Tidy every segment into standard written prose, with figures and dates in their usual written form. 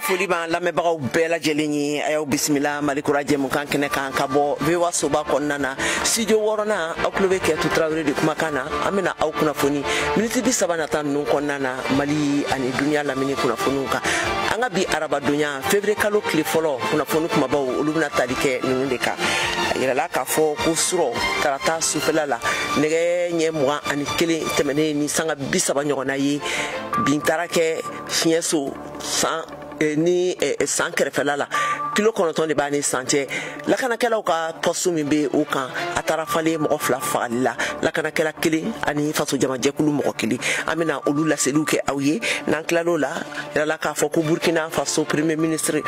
Foli b'an lamɛnbagaw bɛɛ lajɛlen ye. A y'aw bisimila Mali Kura jɛmukan kɛnɛ kan ka bɔ VOA soba kɔnɔna na, studio wɔɔrɔnan. Aw tulo bɛ Kɛtu Tarawele de kumakan na. An bɛna aw kunnafoni miniti 30 nata ninnu kɔnɔna na, Mali ani duniya lamini kunnafoniw kan. An ka bi arabadonya, février kalo tile fɔlɔ, kunnafoni kumabaw, olu bɛna tali kɛ ninnu de kan. A yirala k'a fɔ ko surɔ tarata sufɛla la, nɛgɛ ɲɛ 21 tɛmɛnen ni sanga 30 ɲɔgɔnna ye, bin taara kɛ Siɲɛso san ni san kɛrɛfɛla la, kilo 9 de b'a ni san cɛ. Lakanakɛlaw ka poste min bɛ o kan, a taara falen mɔgɔ fila fagali la, lakanakɛla kelen ani faso jamajɛkulu mɔgɔ kelen. An bɛna olu laseliw kɛ aw ye. N'an tilal'o la, yirala k'a fɔ ko Burkina Faso premier ministre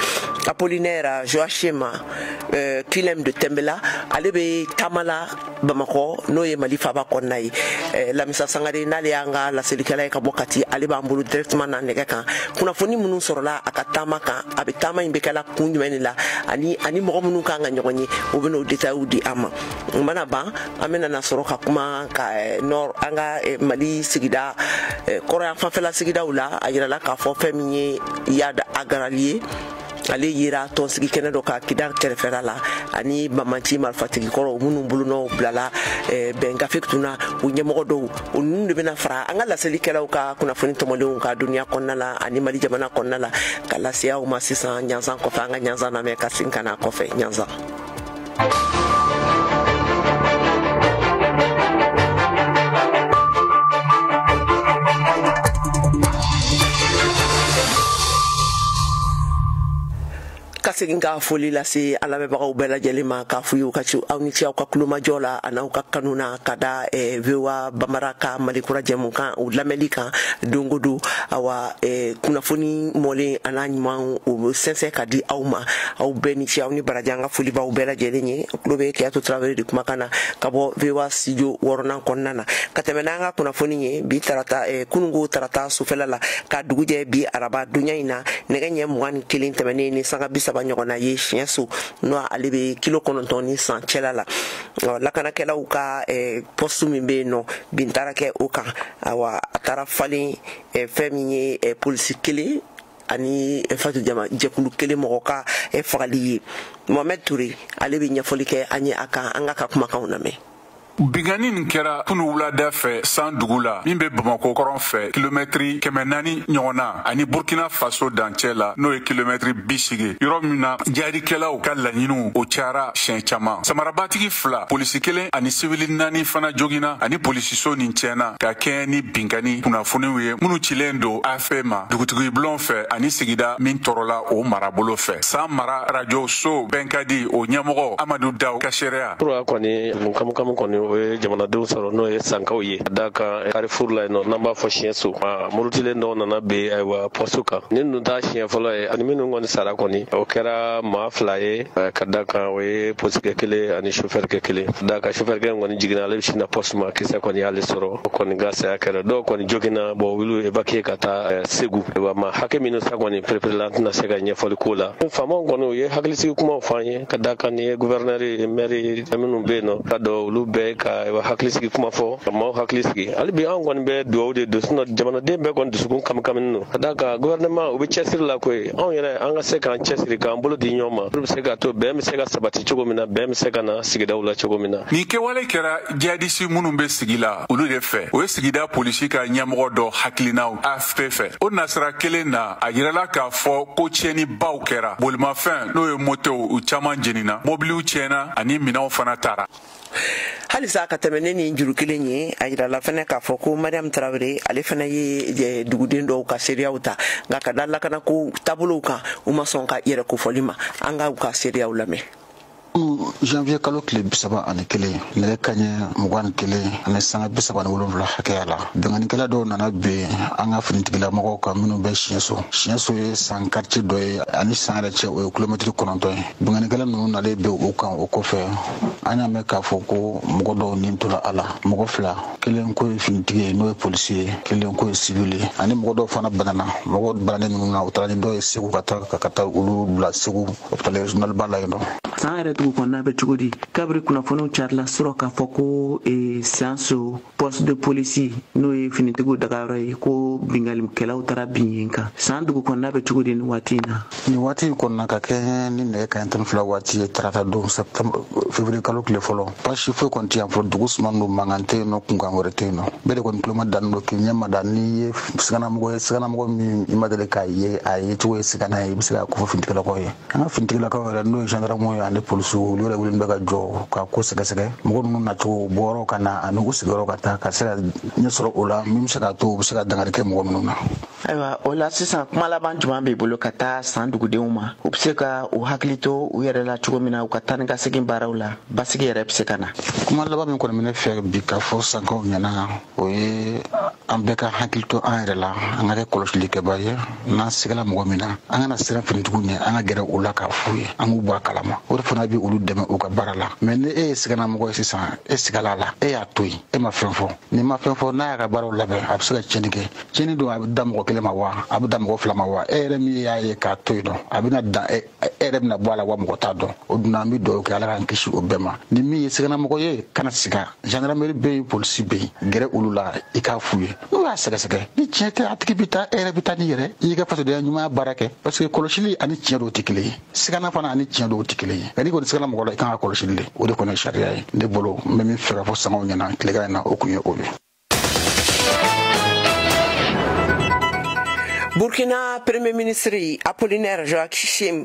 Apollinaire Joachim Kyelem de Tambela, ale bɛ taama la Bamakɔ, n'o ye Mali faaba kɔnɔna ye. Lamisa Sangare, n'ale y'an ka laselikɛla ye ka bɔ Kati, ale b'an bolo directement na nɛgɛ kan. Kunnafoni minnu sɔrɔla a ka taama kan, a bɛ taama in bɛ kɛla kun jumɛn de la, ani mɔgɔ minnu kan ka ɲɔgɔn ye, o bɛ n'o détails di an ma. O mana ban, an bɛna na sɔrɔ ka kuma ka nord, an ka Mali sigida kɔrɔyan fanfɛla sigidaw la. A yirala k'a fɔ fɛn min ye Iyad Ag Ghali ye, ale yera tɔnsigi kɛnɛ dɔ kan Kidal kɛrɛfɛla la, ani banbanci marifatigi kɔrɔw minnu bolonɔ bilala bɛn gafe tun na, u ɲɛmɔgɔ dɔw, o ninnu de bɛna fara an ka laselikɛlaw ka kunnafoni tɔmɔlenw ka duniya kɔnɔna la ani Mali jamana kɔnɔna la, ka lase aw ma sisan ɲanzan kɔfɛ. An ka ɲanzan lamɛn ka segin ka na kɔfɛ ɲanzan. Ka segin ka foli lase an lamɛnbagaw bɛɛ lajɛlen ma, k'a f'u ye u ka ci aw ni ce aw ka kulomajɔ la a n'aw ka kanu na ka da VOA Bambara ka Mali Kura jɛmukan o lamɛnli kan don o don. Awa, kunnafoni mɔlen a n'a ɲuman, o bɛ sɛnsɛn ka di aw ma. Aw bɛɛ ni ce, aw ni baraji. An ka foli b'aw bɛɛ lajɛlen ye. Tulo bɛ Keyatu Tarawele de kumakan na ka bɔ VOA studio wɔɔrɔnan kɔnɔna na. Ka tɛmɛ n'an ka kunnafoni ye, bi tarata, kununko tarata sufɛla la ka dugu jɛ bi araba donya in na, nɛgɛ ɲɛ 21 tɛmɛnen ni sanga 30 ɲɔgɔnna ye, Siɲɛso, n'o ale bɛ kilo 9 ni san cɛla la, lakanakɛlaw ka poste min bɛ yen nɔ, bin taara kɛ o kan. Awa, a taara falen fɛn min ye polisi kelen ani faso jama jɛkulu kelen mɔgɔ ka fagali ye. Mohamed Touré, ale bɛ ɲɛfɔli kɛ an ye a kan. An ka kumakanw lamɛn. Binkanni nin kɛra kunu wulada fɛ San dugu la, min bɛ Bamako kɔrɔn fɛ, kilomɛtiri 400 ɲɔgɔn na, ani Burkina Faso dancɛ la, n'o ye kilomɛtiri 80, yɔrɔ min na jihadikɛlaw ka laɲiniw o cayara siɲɛ caman. Samarabatigi fila, polisi kelen ani sivili naani fana joginna, ani polisiso nin tiɲɛna, ka kɛɲɛ ni binkanni kunnafoniw ye minnu cilen don AFP ma dugutigi bulon fɛ ani sigida min tɔɔrɔla o marabolo fɛ. San mara rajo so Bɛnkadi, o ɲɛmɔgɔ Amadu Daw ka seereya. Kura kɔni kamukamu kɔni, o ye jamanadenw sɔrɔ, n'o ye Sankaw ye, ka da kan Carrefour la yen nɔ, n'an b'a fɔ Siɲɛso. Murutilen dɔw nana ben, ayiwa, poste kan. Nin dun t'a siɲɛ fɔlɔ ye. Ani minnu kɔni sara kɔni, o kɛra maa fila ye, ka da kan o ye polisikɛ kelen ani sofɛrikɛ kelen. Ka da kan sofɛrikɛ kɔni jiginna, ale bɛ sin na poste ma, kisɛ kɔni y'ale sɔrɔ, o kɔni ka saya kɛra. Dɔw kɔni joginna, bon, olu évacué ka taa Segu. Ayiwa, maa hakɛ minnu sa kɔni, pereperela, an tɛna se ka ɲɛfɔli k'o la. Faamaw kɔni, u ye hakilisigi kumaw fɔ an ye, ka da kan nin ye gouverneur ye, maire minnu bɛ yen nɔ, ka dɔn olu bɛɛ ka hakilisigi kuma fɔ, ka maaw hakili sigi. Hali bi anw kɔni bɛ dugawu de don, sinon jamanaden bɛɛ kɔni dusukun kamikaminen don, ka da kan gouvernement, u bɛ cɛsiri la koyi. Anw yɛrɛ, an ka se k'an cɛsiri, k'an bolo di ɲɔgɔn ma, olu bɛ se ka to bɛn bɛ se ka sabati cogo min na, bɛn bɛ se ka na sigidaw la cogo min na. Nin kɛwale kɛra jihadisi minnu bɛ sigi la, olu de fɛ. O ye sigida polisi ka ɲɛmɔgɔ dɔ hakilinaw AFP fɛ. O nasira kelen na, a yirala k'a fɔ ko tiɲɛnibaw kɛra. Bolimafɛn, n'o ye motow, u caman jenina, mobiliw tiɲɛna ani minɛnw fana taara. Halisa ka tɛmɛ ne ni juru kelen ye, a yirala fɛnɛ k'a fɔ ko Mariam Tarawele, ale fɛnɛ ye duguden dɔw ka seereyaw ta, nka ka da lakanako taabolow kan, u ma sɔn ka yɛrɛ kofɔli ma. An ka u ka seereyaw lamɛn. Janvier kalo tile 31, nɛgɛ kaɲɛ 21 ani sanga 37 hakɛya la, binkannikɛla dɔw nana bin an ka finitigilamɔgɔw kan minnu bɛ Siɲɛso. Siɲɛso ye San quartier dɔ ye, ani San yɛrɛ cɛ, o ye kilomɛtiri 9 ye. Binkannikɛla ninnu nalen bin u kan, o kɔfɛ an y'a mɛn k'a fɔ ko mɔgɔ dɔw nin tora a la, mɔgɔ fila, kelen ko ye finitigi ye, n'o ye polisi ye, kelen ko ye sivili ye, ani mɔgɔ dɔw fana banana. Mɔgɔ bananen ninnu na, u taara ni dɔw ye Segu, ka taa olu bila Segu hôpital régional ba la yen nɔ. San yɛrɛ dugu kɔnɔna bɛ cogo di? Kabiri kunnafoniw carila sɔrɔ k'a fɔ ko Sanso poste de police, n'o ye finitigiw dagayɔrɔ ye, ko binkannikɛlaw taara bin yen kan, San dugu kɔnɔna bɛ cogo di nin waati in na? Nin waati in kɔnɔna, ka kɛ ni nɛgɛ kanɲɛ 12 waati ye, tarata don, septembre, février kalo tile fɔlɔ, basi foyi kɔni tɛ yan fɔlɔ. Dugu suman don, mankan tɛ yen nɔ, kunkan wɛrɛ tɛ yen nɔ. Bɛɛ de kɔni tulo ma dannen don k'i ɲɛ ma da. N'i ye siganamɔgɔ ye, siganamɔgɔ min i ma deli k'a ye, a ye cogo ye sigana ye, i bɛ se k'a kofɔ finitigilakaw ye. An ka finitigilakaw yɛrɛ, n'o ye gendarmew ye ani polisiw, olu yɛrɛ wulilen bɛ ka jɔ ka ko sɛgɛsɛgɛ, mɔgɔ ninnu nacogo, bɔyɔrɔ ka na ani u sigiyɔrɔ ka taa, ka se ka ɲɛ sɔrɔ o la min bɛ se k'a to u bɛ se ka dankari kɛ mɔgɔ minnu na. Ayiwa, o la sisan, kuma laban jumɛn b'i bolo ka taa San dugudenw ma, u bɛ se ka u hakili to u yɛrɛ la cogo min na, u ka taa ni ka segin baaraw la, basigi yɛrɛ bɛ se ka na? Kuma laban min kɔni bɛ ne fɛ bi ka fɔ Sankaw ɲɛna, o ye an bɛɛ ka hakili to an yɛrɛ la, an ka kɛ kɔlɔsilikɛba ye. N'an sigala mɔgɔ min na, an kana siran finitigiw ɲɛ, an ka gɛrɛ u la k'a f'u ye, an k'u bɔ a kalama. O de fana bɛ olu dɛmɛ u ka baara la. Mɛ ni e ye sigana mɔgɔ ye sisan, e sigala la, e y'a to yen, e ma fɛn fɔ, n'i ma fɛn fɔ, n'a y'a ka baaraw labɛn, a bɛ se ka tiɲɛni kɛ. Tiɲɛni don, a bɛ da mɔgɔ kelen ma wa, a bɛ da mɔgɔ fila ma wa, e yɛrɛ min y'a ye k'a to yen nɔ, a bɛna dan e yɛrɛ bɛna bɔ a la wa, mɔgɔ t'a dɔn. O dun, an bɛ dugawu kɛ, Ala k'an kisi o bɛɛ ma. Ni min ye siganamɔgɔ ye, kana siga, gendarmerie bɛ yen, polisi bɛ yen, gɛrɛ olu la, i k'a f'u ye. N'u y'a sɛgɛsɛgɛ, ni tiɲɛ tɛ, a tigi bɛ taa, e yɛrɛ bɛ taa n'i yɛrɛ i y'i ka fasodenya ɲumanya baara kɛ, parce que kɔlɔsili ani tiɲɛ dɔw tɛ kelen ye, sigana fana ani tiɲɛ dɔw tɛ kelen ye. Nka n'i kɔni sigana mɔgɔ la, i kan ka kɔlɔsili de, o de kɔni ye sariya ye. Ne bolo, n bɛ min fɛ ka fɔ Sangaw ɲɛna tilegan in na, o kun ye o ye. Burkina Premier ministre Apollinaire Joachim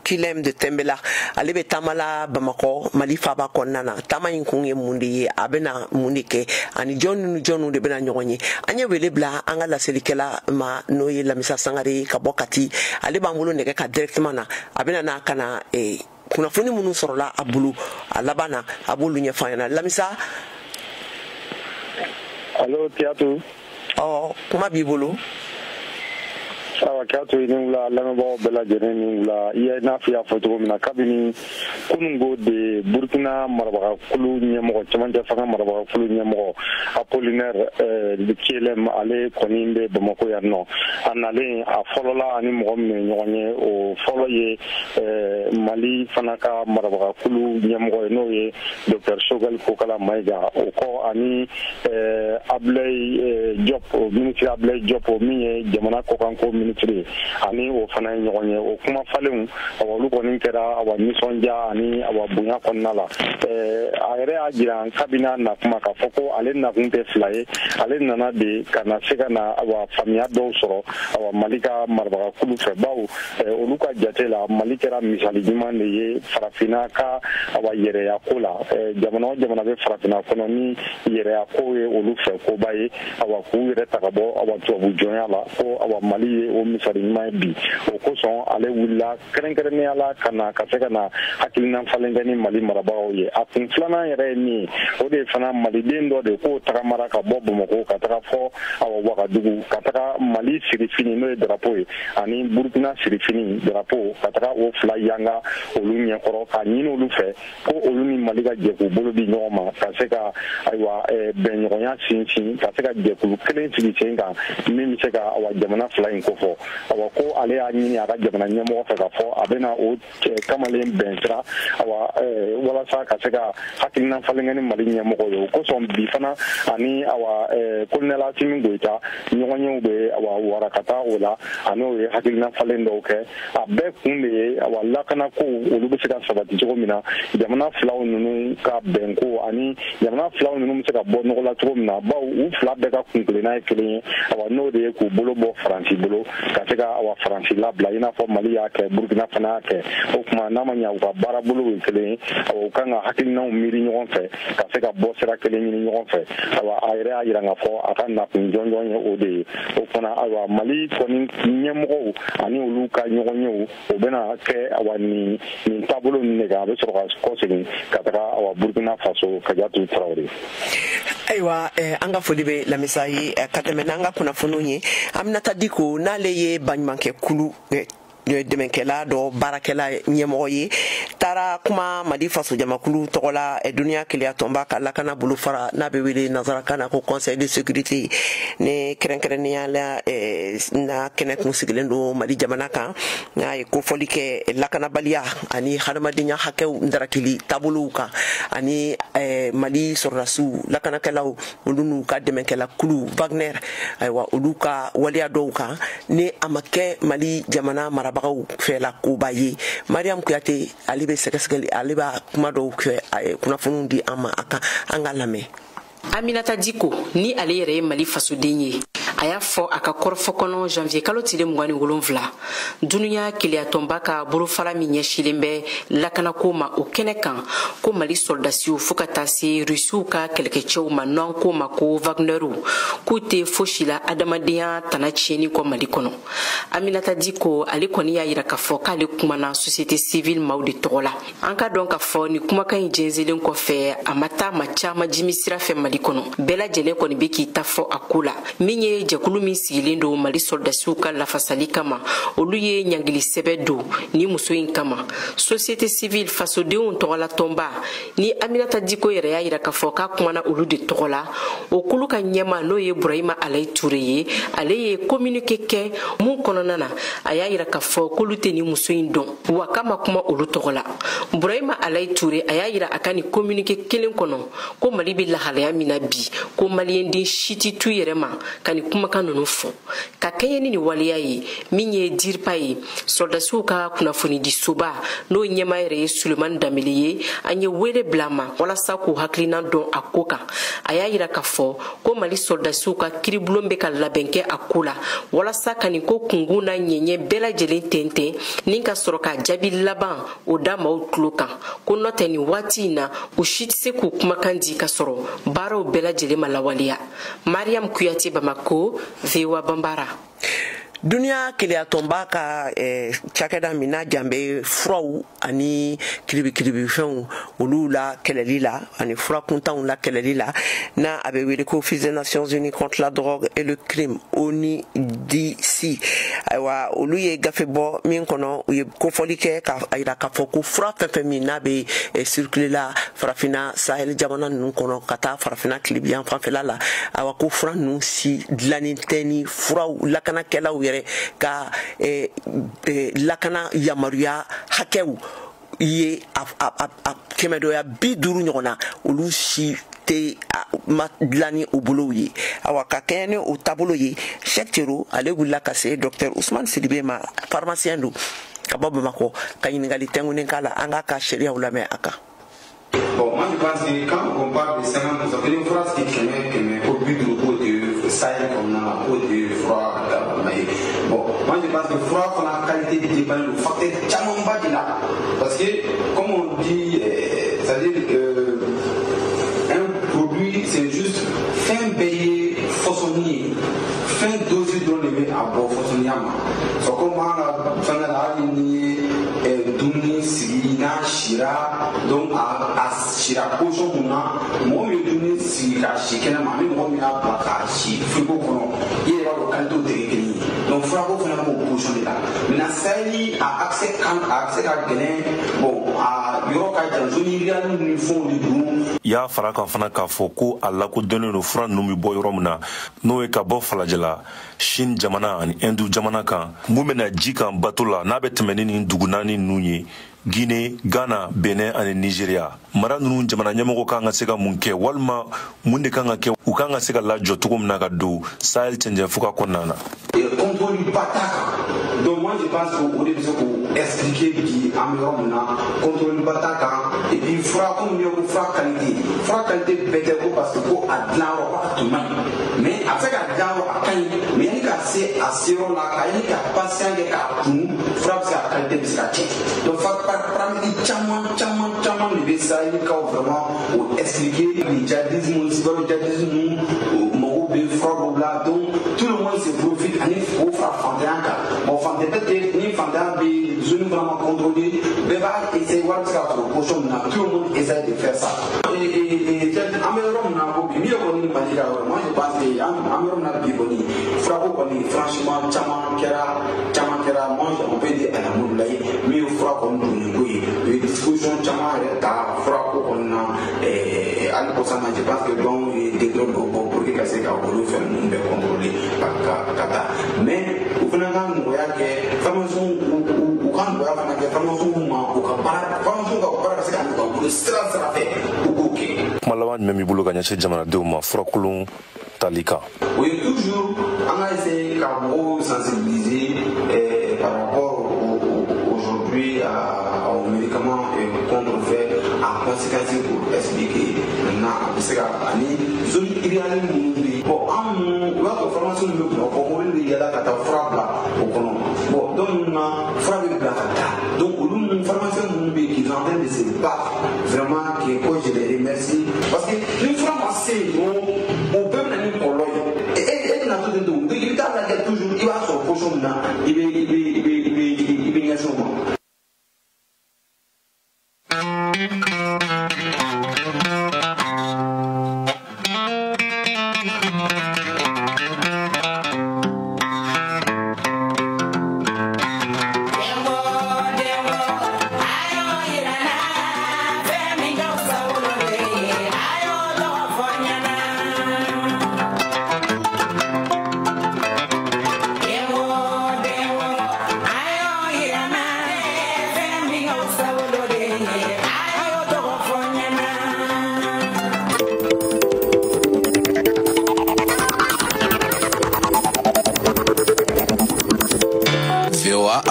Kyelem de Tambela, ale bɛ taama la Bamakɔ, Mali faaba kɔnɔna na. Taama in kun ye mun de ye? A bɛna mun de kɛ? Ani jɔn ni jɔnw de bɛna ɲɔgɔn ye? An ye wele bila an ka laselikɛla ma, n'o ye Lamisa Sangare ye ka bɔ Kati. Ale b'an bolo nɛgɛ ka directement na. A bɛna n'a ka na kunnafoni minnu sɔrɔla a bolo a laban na, a b'olu ɲɛfɔ an ɲɛna. Lamisa. Allo, Kiyatu. Ɔ, kuma b'i bolo. Awa, Kiyatu, i ni wula, lamɛnbagaw bɛɛ lajɛlen ni wula. I ye n'a fɔ i y'a fɔ cogo min na, kabini kunungo de, Burkina marabagakulu ɲɛmɔgɔ, cɛmancɛ fanga marabagakulu ɲɛmɔgɔ Apollinaire Kyelem, ale kɔni bɛ Bamako yan nɔ. A nalen, a fɔlɔla ani mɔgɔ min ye ɲɔgɔn ye, o fɔlɔ ye Mali fana ka marabagakulu ɲɛmɔgɔ ye, n'o ye Docteur Choguel Kokala Maïga. O kɔ, ani Ablaye Diop, ministre Ablaye Diop, min ye jamana kɔkanko ministre ye, ani o fana ye ɲɔgɔn ye. O kuma falenw, awa, olu kɔni kɛra, awa, nisɔndiya ani, awa, bonya kɔnɔna la. A yɛrɛ y'a jira kabini a na kuma k'a fɔ ko ale nakun tɛ fila ye, ale nana de ka na se ka na, awa, faamuya dɔw sɔrɔ, awa, Mali ka marabagakulu fɛ, bawo olu ka jate la, Mali kɛra misali ɲuman de ye farafinna ka, awa, yɛrɛya ko la. Jamana o jamana bɛ farafinna kɔnɔ ni yɛrɛya ko ye olu fɛ koba ye, awa, k'u yɛrɛ ta ka bɔ, awa, tubabu jɔnya la, ko, awa, Mali ye o misali ɲuman ye bi. O kosɔn ale wulila kɛrɛnkɛrɛnnenya la ka na ka se ka na hakilina falen kɛ ni Mali marabagaw ye. A kun filanan yɛrɛ ye min ye, o de ye fana maliden dɔ de k'o tagamara ka bɔ Bamakɔ ka taga fɔ, awa, Wagadugu, ka taga Mali sirifini, n'o ye drapeau ye, ani Burukina sirifini drapeau, ka taga o fila yanga olu ɲɛkɔrɔ, k'a ɲini olu fɛ ko olu ni Mali ka jɛ k'u bolo di ɲɔgɔn ma, ka se ka, ayiwa, bɛnɲɔgɔnya sinsin, ka se ka jɛkulu kelen sigi sen kan min bɛ se ka, awa, jamana fila in kofɔ. Awa, ko ale y'a ɲini a ka jamana ɲɛmɔgɔ fɛ k'a fɔ a bɛna o kamalen bɛn sira, awa, walasa ka se ka hakilina falen kɛ ni Mali ɲɛmɔgɔ ye. O kosɔn bi fana, ani, awa, colonel Assimi Goïta ɲɔgɔnyew bɛ, awa, wara ka taa o la, ani o ye hakilina falen dɔw kɛ. A bɛɛ kun de ye, awa, lakanako, olu bɛ se ka sabati cogo min na, jamana filaw ninnu ka bɛnko, ani jamana filaw ninnu bɛ se ka bɔ nɔgɔ la cogo min na, bawo u fila bɛɛ ka kunkilenna ye kelen ye, awa, n'o de ye k'u bolo bɔ Faransi bolo, ka se ka, awa, Faransi labila, i n'a fɔ Mali y'a kɛ, Burukina fana y'a kɛ. O tuma, n'a ma ɲɛ u ka baara bolo ye kelen ye, awa, u kan ka hakilinaw miiri ɲɔgɔn fɛ ka se ka bɔ sira kelen ɲini ɲɔgɔn fɛ. Awa, a yɛrɛ y'a jira k'a fɔ a ka nakun jɔnjɔn ye o de ye. O fana, ayiwa, Mali kɔni ɲɛmɔgɔw ani olu ka ɲɔgɔnyew, o bɛna kɛ, awa, nin taabolo ninnu de kan. A bɛ sɔrɔ ka kɔsegin ka taga, awa, Burukina Faso. Kajatu Tarawele. Ayiwa, an ka foli bɛ Lamisa ye. Ka tɛmɛ n'an ka kunnafoniw ye, Aminata Diko, n'ale ye baɲumankɛ kulu dɛmɛkɛla dɔ baarakɛla ɲɛmɔgɔ ye, taara kuma Mali faso jamakulu tɔgɔ la duniya keleya tɔnba ka lakana bolofara n'a bɛ wele nansarakan na ko Conseil de sécurité, ni kɛrɛnkɛrɛnnenya la na kɛnɛ kun sigilen don Mali jamana kan, n'a ye kofɔli kɛ lakanabaliya ani hadamadenya hakɛw darakili taabolow kan, ani Mali sɔrɔdasiw lakanakɛlaw olu n'u ka dɛmɛkɛla kulu Wagner, ayiwa olu ka waleya dɔw kan ni a ma kɛ Mali jamana marabagaw fɛla koba ye. Mariam Kuyate ale bɛ sɛgɛsɛgɛli, ale b'a kuma dɔw kɛ kunnafoniw di an ma a kan, an ka lamɛn. Aminata Diko ni ale yɛrɛ ye Mali fasoden ye, a y'a fɔ a ka kɔrɔfɔ kɔnɔ janvier kalo tile 27, dunuya keleyatɔnba ka bolofara min ɲɛsilen bɛ lakanako ma o kɛnɛ kan, ko Mali sɔrɔdasiw fo ka taa se Rusiw ka kɛlɛkɛcɛw ma n'an ko ma ko Wagnerw, k'u tɛ fosi la adamadenya tana tiɲɛni kɔ Mali kɔnɔ. Aminata Diko ale kɔni y'a yira k'a fɔ k'ale kumana société civile maaw de tɔgɔ la. An ka dɔn k'a fɔ ni kumakan in jɛnsɛnlen kɔfɛ, a ma taa ma caman jimi sira fɛ Mali kɔnɔ. Bɛɛ lajɛlen kɔni bɛ k'i ta fɔ a ko la. Min ye jɛkulu min sigilen don Mali sɔrɔdasiw ka lafasali kama, olu ye ɲangili sɛbɛ don ni muso in kama. Société civile fasodenw tɔgɔla tɔnba ni Aminata Diko yɛrɛ y'a yira k'a fɔ k'a kumana olu de tɔgɔ la. O kulu ka ɲɛma n'o ye Burahima Alayi Ture ye, ale ye communiqué kɛ mun kɔnɔna na, a y'a yira k'a fɔ k'olu tɛ ni muso in dɔn, wa k'a ma kuma olu tɔgɔ la. Burahima Alayi Ture a y'a yira a ka nin communiqué kelen kɔnɔ ko Mali bɛ lahalaya min na bi, ko maliyɛnden si tɛ t'u yɛrɛ ma ka nin kumakan ninnu fɔ. Ka kɛɲɛ ni nin waleya ye, min ye DIRPA ye, sɔrɔdasiw ka kunnafonidisoba n'o ɲɛmaa yɛrɛ ye Sulemani Danbele ye, an ye wele bila a ma walasa k'u hakilina dɔn a ko kan. A y'a yira k'a fɔ ko Mali sɔrɔdasiw ka kiiribulon bɛ ka labɛn kɛ a ko la walasa ka nin ko kunkun n'a ɲɛɲɛ bɛɛ lajɛlen tɛntɛn ni ka sɔrɔ ka jaabi laban o da maaw tulo kan, ko n'o tɛ nin waati in na u si tɛ se k'u kumakan di ka sɔrɔ baaraw bɛɛ lajɛlen ma lawaleya. Mariam Kuyate, Bamako, VOA Bambara. Duniya keleyatɔnba ka cakɛda min n'a jan bɛ furaw ani kiribikiribifɛnw olu la kɛlɛli la ani furakuntanw la kɛlɛli la, n'a a bɛ wele ko Office des Nations Unies contre la drogue et le crime, ONUDC, ayiwa olu ye gafe bɔ min kɔnɔ u ye kofɔli kɛ k'a yira k'a fɔ ko fura fɛn fɛn min n'a bɛ circuler la Farafinna Sahel jamana ninnu kɔnɔ ka taa Farafinna tilebiyan fanfɛla la, ayiwa ko fura ninnu si dilannen tɛ ni furaw lakanakɛlaw yɛrɛ ka lakana yamaruya hakɛw ye a 150 ɲɔgɔn na, olu si tɛ ma dilan ni o bolow ye. Awa ka kɛɲɛ ni o taabolo ye, Cheikh Thiero ale wulila ka se docteur Ousmane Sidibe ma, pharmacien don ka bɔ Bamakɔ, ka ɲininkali tɛnkunnen k'a la. An k'a ka sariyaw lamɛn a kan. Bon, moi je pense que quand on parle de 50%, une phrase qui est au but de Sahel comme on a de froid. Bon, moi je pense que froid qu'on a qualité dépend du facteur caman de là. Parce que, comme on dit, c'est-à-dire un produit, c'est juste fin payé, façonnier, fin dosé dans les à bon façonnier. C'est comme on a fait la dumuni sigi n'a sira, donc a sira position mun na, mɔgɔ min ye dumuni sigi k'a si kɛnɛma ani mɔgɔ min y'a bila k'a si frigo kɔnɔ, i yɛrɛ b'a dɔn qualité tɛ kelen ye. Donc furako fana b'o position de la. Maintenant Sahel a accès kan a accès ka gɛlɛn, bon a yɔrɔ ka jan, zone rurale ni fɛnw de don. I y'a fara kan fana k'a fɔ ko a lakodɔnnen don fura ninnu bɛ bɔ yɔrɔ min na, n'o ye ka bɔ falajɛla, Chine jamana ani Hindu jamana kan, mun bɛna ji kan bato la n'a bɛ tɛmɛ ni nin dugu naani ninnu ye, Guinée, Ghana, Benin ani Nigeria. Mara ninnu jamana ɲɛmɔgɔ kan ka se ka mun kɛ, walima mun de kan ka kɛ, u kan ka se ka lajɔ cogo min na ka don Sahel cɛncɛn fuga kɔnɔna na. Contrôle ba t'a kan. Donc moi je pense que o de bɛ se k'o expliquer bi an bɛ yɔrɔ min na, contrôle ba t'a kan. Et puis fura, comme n ko fura qualité bɛɛ tɛ ko parce que ko a dilan yɔrɔ ko a tun man ɲi, mais a bɛ se ka dilan yɔrɔ a ka ɲi, mais yanni ka se a seyɔrɔ la, ka yanni ka patient kɛ k'a kun, fura bɛ se ka qualité bɛ se ka tiɲɛ. Donc paramètre caman caman caman de bɛ Sahel kaw vraiment o expliquer. Ni djihadisme, cyber djihadisme mago bɛ fura dɔw la, donc tout le monde se profite ani o fara fantanya kan. Bon, fantanya tɛ ni fantanya bɛ zone fana ma contrôler, bɛɛ b'a essayer wari bɛ se ka sɔrɔ position min na, tout le monde essaie de faire ça. Et an bɛ yɔrɔ min na ko bi, min ye kɔni Mali ka yɔrɔ, moi je pense que an bɛ yɔrɔ min na bi kɔni, furako kɔni franchement caman kɛra, caman kɛra. Moi on peut dire fura kɔni donni ko ye. U ye disposition caman yɛrɛ ta fura ko kɔni na. Hali kɔsa na, je pense que dɔw ye décret dɔw bɔ pour que ka se ka olu fɛn ninnu bɛɛ contrôler ka taa. Mais u fana ka nɔgɔya kɛ pharmaciens, u ka nɔgɔya fana kɛ pharmaciens ma, u ka baara, pharmaciens ka baara ka se ka nɔgɔya u bolo sira sira fɛ, u k'o kɛ. Kuma laban jumɛn b'i bolo ka ɲɛsin jamanadenw ma furakolon tali kan? O ye toujours an ka essayer ka mɔgɔw sensibiliser par rapport aujourd'hui aux médicaments contrefaits, en conséquence pour expliquer maintenant a bɛ se ka ani zone idéale minnu bɛ yen. Bon, an ninnu, i b'a sɔrɔ pharmacie ninnu bɛ Bamakɔ, mobili bɛ yala ka taa fura bila o kɔnɔ. Bon, dɔw ninnu na, fura bɛ bila ka taa. Donc olu ninnu, pharmaciens ninnu bɛ yen qui sont en train de se battre vraiment, que ko je les remercie, parce que ni fura ma se yen dɔrɔn, o bɛɛ bɛ na ni kɔlɔlɔ ye. E bɛna to ten to, i bɛ taa lajɛ toujours, i b'a sɔrɔ position min na, i bɛ i bɛ i bɛ i bɛ i bɛ ɲɛsin o ma.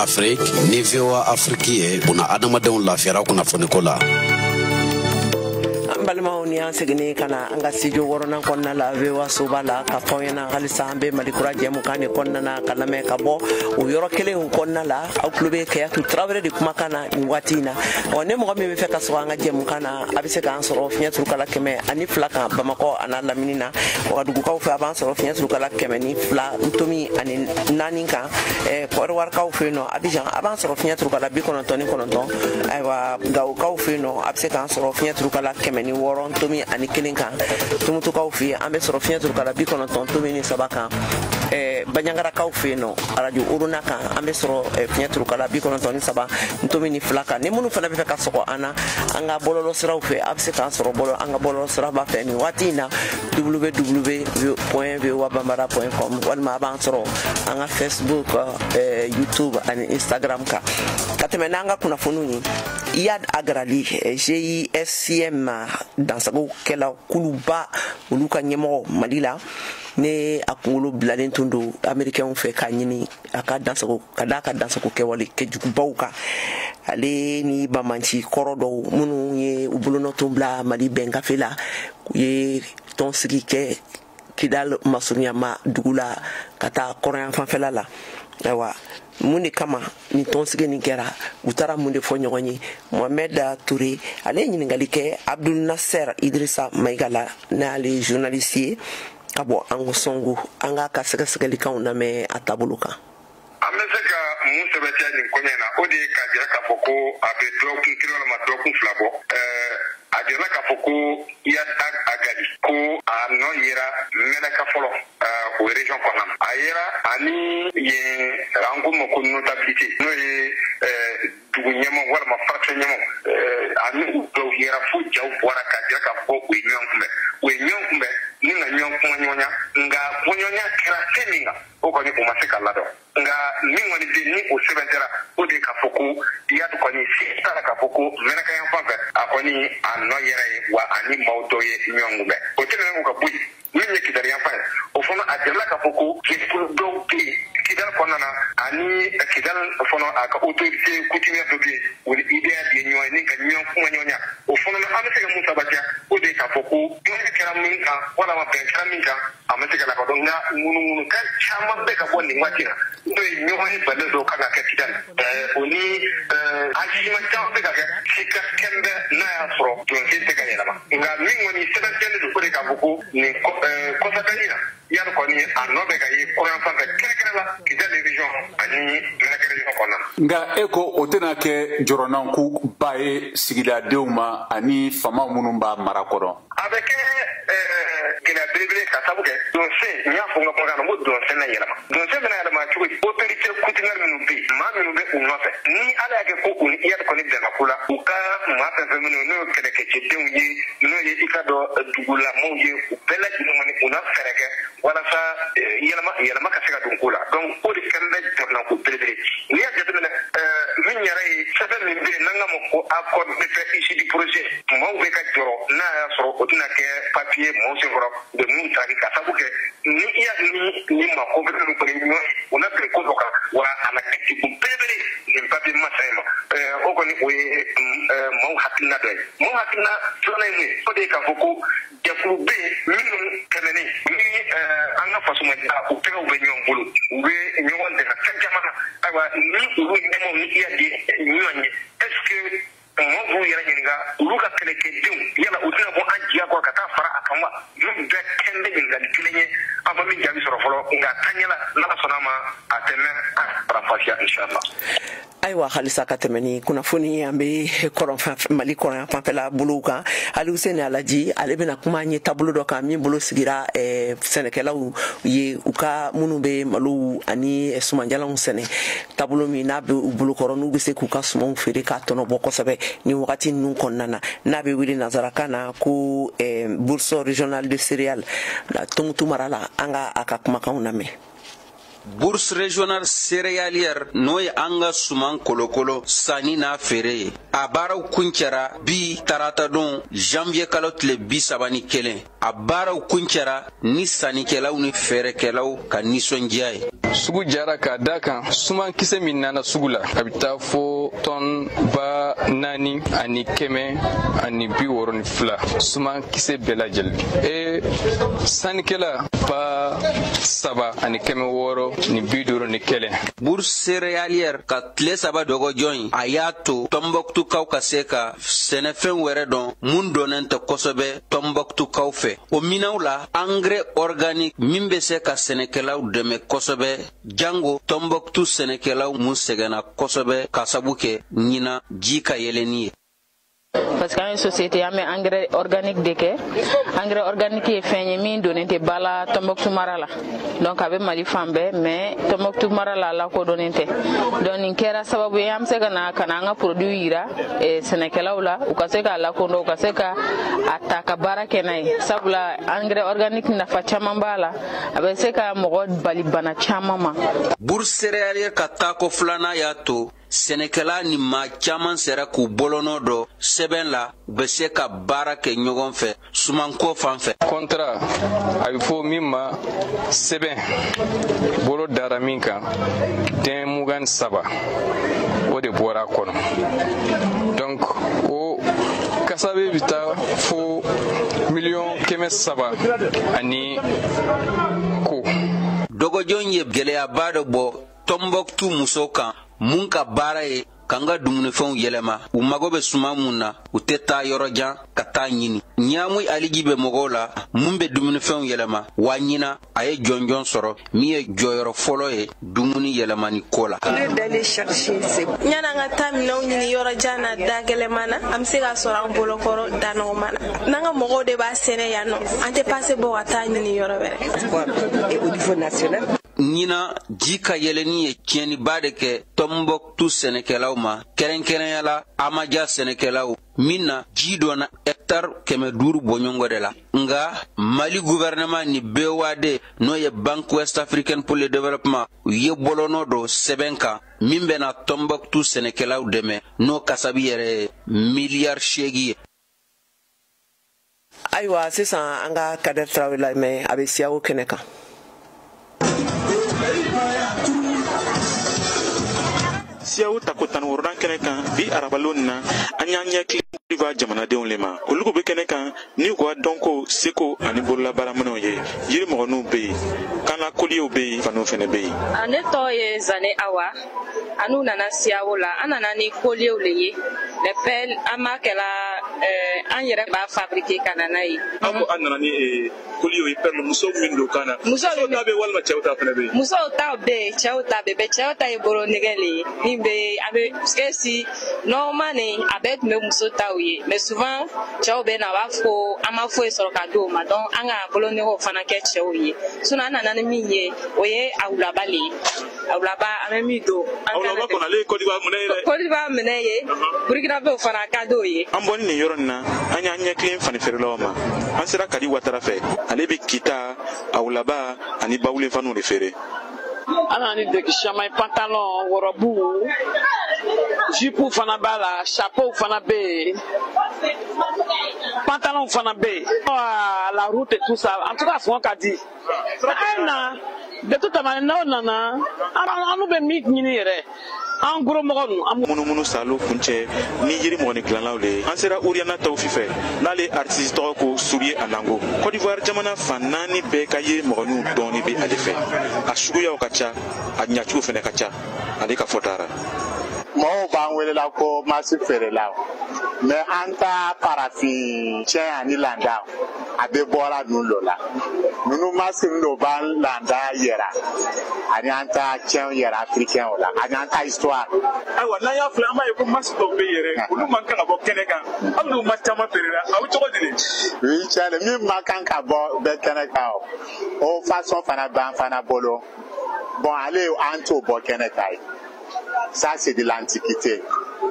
Afrique ni VOA Afrique ye buna adamadenw lafiyara kunnafoniko la. An balimaw, ni an seginni ka na an ka studio wɔɔrɔnan kɔnɔna la, VOA soba la, ka fɔ ɲɛna halisa an bɛ Mali kura jɛmukan de kɔnɔna na, ka lamɛn ka bɔ o yɔrɔ kelen kɔnɔna la. Aw tulo bɛ Kayatu Tarawele de kumakan na nin waati in na. Ɔ, ne mɔgɔ min bɛ fɛ ka sɔrɔ an ka jɛmukan na, a bɛ se k'an sɔrɔ fiɲɛ turukala 102 kan Bamakɔ a n'a lamini na. Wagadugukaw fɛ, a b'an sɔrɔ fiɲɛ turukala 102.4 kan. Kɔdiwarikaw fɛ yen nɔ, Abijan, a b'an sɔrɔ fiɲɛ turukala 99. Ayiwa, Gawokaw fɛ yen nɔ, a bɛ se k'an sɔrɔ fiɲɛ turukala 106.1 kan. Tumutukaw fɛ yen, an bɛ sɔrɔ fiɲɛ turukala 90.3 kan. Banjangarakaw fɛ yen nɔ, arajo Orona kan, an bɛ sɔrɔ fiɲɛ turukala 93.2 kan. Ni minnu fana bɛ fɛ ka sɔgɔ an na an ka bɔlɔlɔ siraw fɛ, a bɛ se k'an sɔrɔ bɔlɔ an ka bɔlɔlɔ siraba fɛ nin waati in na, www.voabambara.com, walima a b'an sɔrɔ an ka Facebook, YouTube ani Instagram kan. Ka tɛmɛ n'an ka kunnafoniw ye, Iyad Ag Ghali, GISCM dansagokɛla kuluba, olu ka ɲɛmɔgɔ Mali la, ne a kunkolo bilalen tun don américainw fɛ k'a ɲini a ka dansago ka d'a ka dansago kɛwale kɛjugubaw kan. Ale ni bamanci kɔrɔ dɔw minnu ye u bolonɔ tun bila Mali bɛn gafe la, u ye tɔnsigi kɛ Kidal masurunyama dugu la ka taa kɔrɔyan fanfɛla la. Ayiwa, mun de kama nin tɔnsigi nin kɛra? U taara mun de fɔ ɲɔgɔn ye? Mohamed Touré, ale ye ɲininkali kɛ Abdul Nasser Idrissa Maïga la, n'ale ye journaliste ye ka bɔ Ansongo. An k'a ka sɛgɛsɛgɛlikanw lamɛn a taabolo kan. An bɛ se ka mun sɛbɛntiya nin koɲɛ na? O de ye k'a jira k'a fɔ ko a bɛ dɔgɔkun kelen walima dɔgɔkun 2 bɔ, a jirala k'a fɔ ko Iyad Ag Ghali, ko a nɔ yera Mɛnaka fɔlɔ, o région kɔnɔna na. A yera ani yen an ko ma ko notabilité, n'o ye dugu ɲɛmaw walima fraction ɲɛmaw, ani u dɔw yera fo jaw bɔra k'a jira k'a fɔ u ye ɲɔgɔn kunbɛn, u ye ɲɔgɔn kunbɛn ni ka ɲɔgɔn kumaɲɔgɔnya. Nka kumaɲɔgɔnya kɛra fɛn min kan, o kɔni o ma se ka ladɔn. Nka min kɔni bɛ ni o sɛbɛn tɛra, o de ye k'a fɔ ko Iyad kɔni se t'a la k'a fɔ ko Mɛnaka yan fan fɛ, a kɔni a nɔ yɛrɛ ye wa ani maaw dɔw ye ɲɔgɔn kunbɛn. O tɛmɛnen kɔ ka bɔ yen, min ye Kidali yan fan ye, o fana a jirala k'a fɔ ko jɛkulu dɔw bɛ yen Kidali kɔnɔna na, ani Kidali fana a ka autorité coutumière dɔ bɛ yen, o ni IDA de ye ɲɔgɔn ye ni ka ɲɔgɔn kuma ɲɔgɔnya. O fana na, an bɛ se ka mun sabatiya? O de ye k'a fɔ ko ɲɔgɔn kɛra min kan walima bɛn kɛra min kan, a ma se ka lakodɔn. Nka ŋunuŋunukan caman bɛ ka bɔ nin waati la, n'o ye ɲɔgɔn ye balen dɔw kan ka kɛ Kidali, o ni agissement caman bɛ ka kɛ sika kɛnbɛ n'a y'a sɔrɔ jɔnsen tɛ ka yɛlɛma. Nka min kɔni sɛbɛntiyalen don, o de k'a fɔ ko nin kɔsakali na, Iyad kɔni a nɔ bɛ ka ye kɔrɔn fan fɛ, kɛrɛnkɛrɛn la Kidali région ani Mɛnaka région kɔnɔna na. Nka e ko o tɛna kɛ jɔrɔnanko ba ye sigidadenw ma ani fama minnu b'a mara kɔnɔ? A bɛ kɛ gɛlɛya belebele ka sabu kɛ donsen n y'a fɔ n ka kumakan na, n ko donsen na yɛlɛma, donsen bɛna yɛlɛma cogo di? Autorité coutumière minnu bɛ yen, maa minnu bɛ u nɔfɛ, ni Ala y'a kɛ ko u ni Iyad kɔni bɛnna ko la, u ka maa fɛn fɛn minnu n'o ye kɛlɛkɛcɛdenw ye, n'o ye i ka dɔn dugulamaw ye, u bɛɛ lajɛlen kɔni u na fɛɛrɛ kɛ walasa yɛlɛma ka se ka don ko la. Donc o de kɛlen bɛ jɔrɔnako belebele. N'i y'a jateminɛ, min yɛrɛ ye sɛbɛn min bɛ yen n'an k'a ma ko accord de paix issu du projet, maaw bɛ ka jɔrɔ n'a y'a sɔrɔ o tɛna kɛ papier maaw senkɔrɔ u bɛ mun taraki, ka sabu kɛ ni i y'a ni maa ko bɛ ninnu kɔni ɲɔgɔn ye, u na bɛn ko dɔ kan, wa a na kɛ degun belebele nin papier masa in ma. O kɔni o ye maaw hakilina dɔ ye. Maaw hakilina filanan ye mun ye? O de ye k'a fɔ ko jɛkulu bɛ yen minnu tɛmɛnen ni an ka fasomadiya, u tɛgɛw bɛ ɲɔgɔn bolo, u bɛ ɲɔgɔn dɛmɛ fɛn caman na. Ayiwa, ni olu ɲɛmaaw ni i y'a di ɲɔgɔn ye, est ce que mɔgɔw b'u yɛrɛ ɲininka olu ka kɛlɛkɛdenw yala u tɛna bɔ an jiya kɔrɔ ka taa fara a kan wa? Ninnu bɛɛ kɛn bɛ ɲininkali kelen ye, an ma min jaabi sɔrɔ fɔlɔ, nka taaɲɛ la n'Ala sɔnna a ma, a tɛ mɛn an faranfasiya inshallah. Ayiwa, halisa ka tɛmɛ ni kunnafoni, an bɛ Mali kɔrɔyan fanfɛla bolow kan. Ali Huseni Alaji, ale bɛna kuma an ye taabolo dɔ kan min bolo sigira sɛnɛkɛlaw ye, u ka minnu bɛ malow ani sumanjalanw sɛnɛ, taabolo min n'a bɛ u bolokɔrɔ, n'u bɛ se k'u ka sumanw feere k'a tɔnɔ bɔ kosɛbɛ ni wagati ninnu kɔnɔna na, n'a bɛ wele nanzarakan na ko bourse régionale de céréales Tumutu mara la. An ka a ka kumakanw lamɛn. Bourse régionale céréalière, n'o ye an ka suman kolokolo sanni n'a feere ye, a baaraw kuncɛra bi tarata don, janvier kalo tile 31. A baaraw kuncɛra ni sannikɛlaw ni feerekɛlaw ka nisɔndiya ye. Sugu jara k'a da kan sumankisɛ min nana sugu la, a bɛ taa fo tɔn 4162 sumankisɛ bɛɛ lajɛlen, e sannikɛla 3651. Bourse céréalière ka tile 3 dɔgɔjɔ in, a y'a to Tɔnbɔkutukaw ka se ka sɛnɛfɛn wɛrɛ dɔn mun dɔnnen tɛ kosɛbɛ Tɔnbɔkutukaw fɛ. O minɛnw la, engrais organique min bɛ se ka sɛnɛkɛlaw dɛmɛ kosɛbɛ, jango Tɔnbɔkutu sɛnɛkɛlaw mun sɛgɛnna kosɛbɛ ka sabu kɛ ɲinan ji ka yɛlɛnni ye. Parce qu'an ye société, an bɛ engrais organique de kɛ. Engrais organique ye fɛn ye min donnen tɛ ba la Tɔnbɔkutu mara la, donc a bɛ Mali fan bɛɛ, mais Tɔnbɔkutu mara la a lakodɔnnen tɛ. Donc nin kɛra sababu ye an bɛ se ka na ka na an ka produit yira sɛnɛkɛlaw la, u ka se k'a lakodɔn, u ka se ka a ta ka baara kɛ n'a ye, sabula engrais organique nafa caman b'a la, a bɛ se ka mɔgɔ bali bana caman ma. Bourse céréalière ka taako filanan y'a to sɛnɛkɛla ni maa caman sera k'u bolonɔ dɔ sɛbɛn la, u bɛ se ka baara kɛ ɲɔgɔn fɛ sumanko fan fɛ. Contrat, a bɛ fɔ min ma sɛbɛn bolo dara min kan, den 23 o de bɔra a kɔnɔ, donc o kasabe bɛ taa fo 300 miliyɔn ani ko. Dɔgɔjɔn ye gɛlɛyaba dɔ bɔ Tɔnbɔkutu musow kan mun ka baara ye k'an ka dumunifɛnw yɛlɛma. U mago bɛ suman mun na, u tɛ taa yɔrɔ jan ka taa ɲini. Ɲaamu Aliji bɛ mɔgɔw la mun bɛ dumunifɛnw yɛlɛma wa ɲina a ye jɔnjɔn sɔrɔ min ye jɔyɔrɔ fɔlɔ ye dumuni yɛlɛmani ko la. Yan'an ka taa minɛnw ɲini yɔrɔ jan na, da gɛlɛman na, an bɛ se k'a sɔrɔ an bolokɔrɔ da nɔgɔman na. N'an ka mɔgɔw de b'a sɛnɛ yan nɔ, an tɛ pase bɔ ka taa ɲini yɔrɔ wɛrɛ. Ɲinan ji ka yɛlɛnni ye tiɲɛniba de kɛ Tɔnbɔkutu sɛnɛkɛlaw ma, kɛrɛnkɛrɛnya la Amaja sɛnɛkɛlaw min na ji donna hɛkitari 500 bɔɲɔgɔnko de la. Nka Mali gouvernement ni BOAD, n'o ye Banque Ouest Africaine pour le Développement, u ye bolonɔ dɔ sɛbɛn kan min bɛna Tɔnbɔkutu sɛnɛkɛlaw dɛmɛ, n'o kasabi yɛrɛ ye miliyari 8 ye. Ayiwa, sisan an ka Kader Tarawele lamɛn, a bɛ siyawo kɛnɛ kan. Siyawo tako 16nan kɛnɛ kan bi arabalon na, an y'an ɲɛ kilen jamanadenw le ma. Olu bɛ kɛnɛ kan ni u ka dɔnko, seko ani bololabaaraminɛw ye. Yirimɔgɔninw bɛ yen, kanna koliyew bɛ yen, faniw fɛnɛ bɛ yen. Ne tɔgɔ ye Zane Awa. Anu nana siyawo la, an nana ni koliyew le ye, les perles. An b'a kɛla an yɛrɛ b'a fabriquer ka na n'a ye. Aw ko an nana ni koliyew ye, perle, musow min don kan na. Musow ta bɛ walima cɛw ta fɛnɛ bɛ yen? Musow ta bɛ yen, cɛw ta bɛ yen. Cɛw ta ye bolo nɛgɛ le ye min bɛ a bɛ si Normalement nin a bɛɛ tun bɛ muso taw ye, mais souvent cɛw bɛ na, a b'a fɔ ko an ma foyi sɔrɔ ka d'o ma, donc an ka bolonɛgɛw fana kɛ cɛw ye. Sinon an nana ni min ye, o ye awulaba le ye. Awulaba an bɛ min don. Awulaba kɔni ale ye Côte d'Ivoire minɛ ye dɛ. Côte d'Ivoire minɛ ye, Burkinabéw fana ka d'o ye. An bɔlen nin yɔrɔ nin na, an y'an ɲɛ tilen fanifeerelaw ma. An sera Kadi Watara fɛ, ale bɛ kita, awulaba ani bawulenfaniw de feere. An nana ni deki caman ye, pantalon, wɔrɔbu, jupe fana b'a la, chapeau fana bɛ yen, pantalon fana bɛ yen. La route et tout ça, en tout cas sɔngɔ ka di. An na de tout temps n'aw nana, an bɛ min ɲini yɛrɛ, an gros mɔgɔ ninnu. Munumunu salo kuncɛ ni yiri mɔgɔni dilanlaw le ye. An sera Oriana Tawufi fɛ, n'ale artiste tɔgɔ ko Soulier Anango. Côte d'Ivoire jamana fan 4 bɛɛ ka yiri mɔgɔniw dɔɔni bɛ ale fɛ. A suguyaw ka ca, a ɲacogo fɛnɛ ka ca. Ale ka fɔ taara. Mɔgɔw b'an welela ko masi feerelaw, mais an ta farafin tiɲɛ ani landa a bɛ bɔra ninnu lo la. Ninnu masi ninnu b'an landa yɛrɛ ani an ta tiɲɛ yɛrɛ africain o la ani an ta histoire. Ayiwa, n'an y'a filɛ, an b'a ye ko masi dɔw bɛ yɛrɛ, olu man kan ka bɔ kɛnɛ kan. Aw n'u ma caman feerela, aw cogo di de? Oui, tiɲɛ de, min man kan ka bɔ bɛɛ kɛnɛ kan o façon fana b'an fana bolo. Bon, ale an t'o bɔ kɛnɛ kan ye. Ça, c'est de l'antiquité.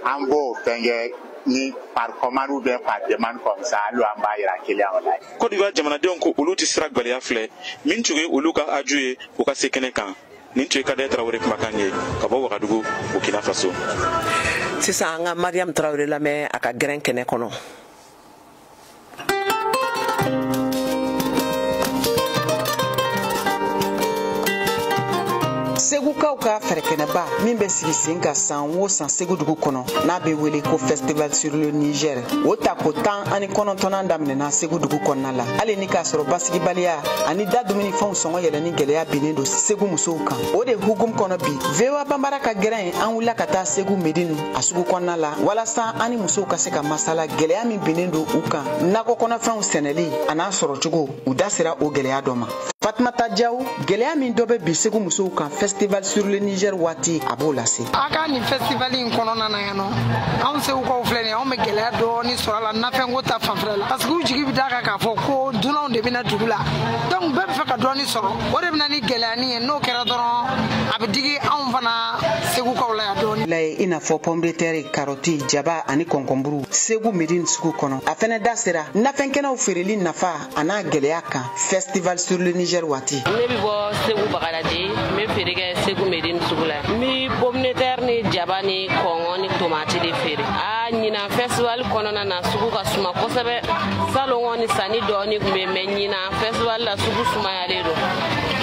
En b'o fɛnkɛ ni par commande ou bien par demande comme ça, hali an b'a yira client la. Côte d'Ivoire jamanadenw ko olu tɛ sira gwɛlɛya filɛ min tun ye olu ka aju ye u ka se kɛnɛ kan. Nin tun ye Kadɛ Tarawele kumakan ye ka bɔ Wagadugu, Burkina Faso. Sisan an ka Mariam Tarawele lamɛn a ka gɛrɛn kɛnɛ kɔnɔ. Segukaw ka fɛrɛkɛnɛba min bɛ sigi sen kan san o san Segu dugu kɔnɔ, n'a bɛ wele ko Festival sur le Niger, o tako 19nan daminɛna Segu dugu kɔnɔna la. Hali ni k'a sɔrɔ basigibaliya ani da dumunifɛnw sɔngɔ yɛlɛnni gɛlɛya binnen don Segu musow kan. O de hukumu kɔnɔ bi, VOA Banbara ka gɛrɛn an wulila ka taa Segu Medine a sugu kɔnɔna la, walasa an ni musow ka se ka masala gɛlɛya min binnen don u kan nakɔ kɔnɔfɛnw sɛnɛli a n'a sɔrɔcogo. U da sera o gɛlɛya dɔ ma. Fatumata Jaw, gɛlɛya min dɔ bɛ bi Segu musow kan Festival sur le Niger waati, a b'o lase. A ka nin festival in kɔnɔna na yan nɔ, anw Segukaw filɛ nin ye, anw bɛ gɛlɛya dɔɔni sɔrɔ a la nafɛnko ta fanfɛla la, parce que u jigi bɛ d'a kan k'a fɔ ko dunanw de bɛna dugu la, donc bɛɛ bɛ fɛ ka dɔɔni sɔrɔ, o de bɛ na ni gɛlɛyanin ye. N'o kɛra dɔrɔn, a bɛ digi anw fana Segukaw la yan dɔɔni. La ye i n'a fɔ pomme de terre, karɔti, jaba ani kɔnkɔnburu Segu Medine sugu kɔnɔ. A fɛnɛ da sera nafɛnkɛnɛw feereli nafa a n'a gɛlɛya kan Festival sur le Niger waati. Ne bɛ bɔ Segu Bagadaji, n bɛ feere kɛ Segu Medine sugu la. N bɛ pomme de terre ni jaba ni kɔngɔ ni tomati de feere. A ɲinan festival kɔnɔna na, sugu ka suma kosɛbɛ. Salon kɔni sanni dɔɔni tun bɛ, mais ɲinan festival la sugu sumayalen don.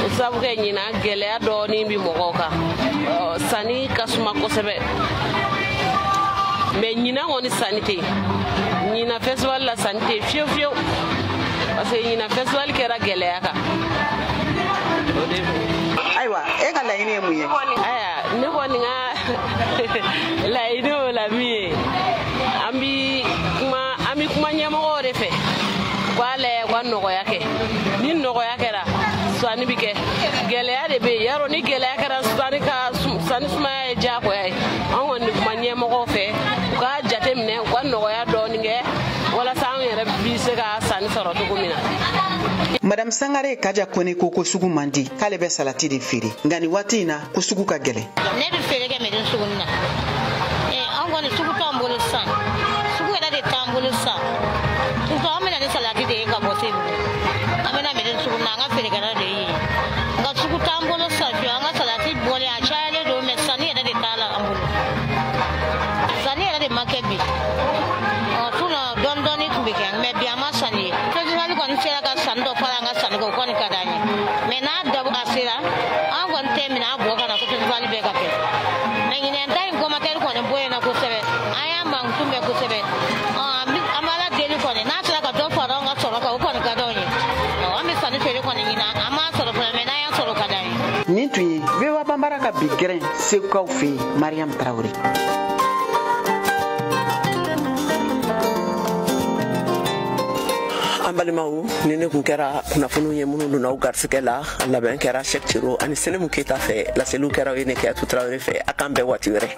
O sabu kɛ ɲinan gɛlɛya dɔɔni bɛ mɔgɔw kan. Sanni ka suma kosɛbɛ, mais ɲinan kɔni sanni tɛ yen. Ɲinan festival la sanni tɛ yen fiyewu fiyewu, parce que ɲinan festival kɛra gɛlɛya kan. O de don. Ayiwa, e ka laɲini ye mun ye? Ayiwa, ne kɔni ka laɲini o la min ye, an bɛ kuma ɲɛmɔgɔw de fɛ, u k'a lajɛ u ka nɔgɔya kɛ. Ni nɔgɔya kɛra, sanni bɛ kɛ. Gɛlɛya de bɛ yen yarɔ, ni gɛlɛya kɛra sanni sumaya ye diyagoya ye. An kɔni bɛ kuma ɲɛmɔgɔw fɛ, u k'a jateminɛ, u ka nɔgɔya dɔɔni kɛ walasa an yɛrɛ bɛ se ka sanni sɔrɔ cogo min na. Madame Sangare Kaja Kone ko ko sugu man di, k'ale bɛ salati de feere, nka nin waati in na ko sugu ka gɛlɛn. Ne bɛ feere kɛ Medine sugu in na. An kɔni sugu t'an bolo sisan, sugu yɛrɛ de t'an bolo sisan. Sisan an bɛ na ni salati de ye ka bɔ Segu, an bɛ na Medine sugu na, an ka feerekɛla de ye. Nka sugu t'an bolo sisan fiyewu, an ka salati bɔlen a cayalen don, mais sanni yɛrɛ de t'a la an bolo. Sanni yɛrɛ de ma kɛ bi. Sinon dɔɔni dɔɔni tun bɛ kɛ, mais bi an ma sanni ye. Festival kɔni sera ka sanni dɔ fara an ka sanni kan, o kɔni ka d'an ye. Mais n'a dabɔ a sera, an kɔni tɛ minɛ a bɔ ka na ko festival bɛɛ ka kɛ. Mais ɲinɛn ta in commentaire kɔni bonyana kosɛbɛ, an y'a mankutu mɛn kosɛbɛ. An bɛ Ala deli kɔni, n'a sera ka dɔ fara an ka sɔrɔ kan, o kɔni ka d'anw ye. An bɛ sanni feere kɔni ɲinan, an m'a sɔrɔ fɔlɔ, mais n'an y'a sɔrɔ o ka d'an ye. Nin tun ye VOA Banbara ka bi gɛrɛn Segukaw fɛ yen, Mariam Tarawele. An balimaw, ni ne kun kɛra kunnafoniw ye minnu donna aw garisigɛ la, a labɛn kɛra Cheick Cero ani Senemu Keyita fɛ, laseliw kɛra aw ye ne Keyatu Tarawele fɛ. A k'an bɛn waati wɛrɛ.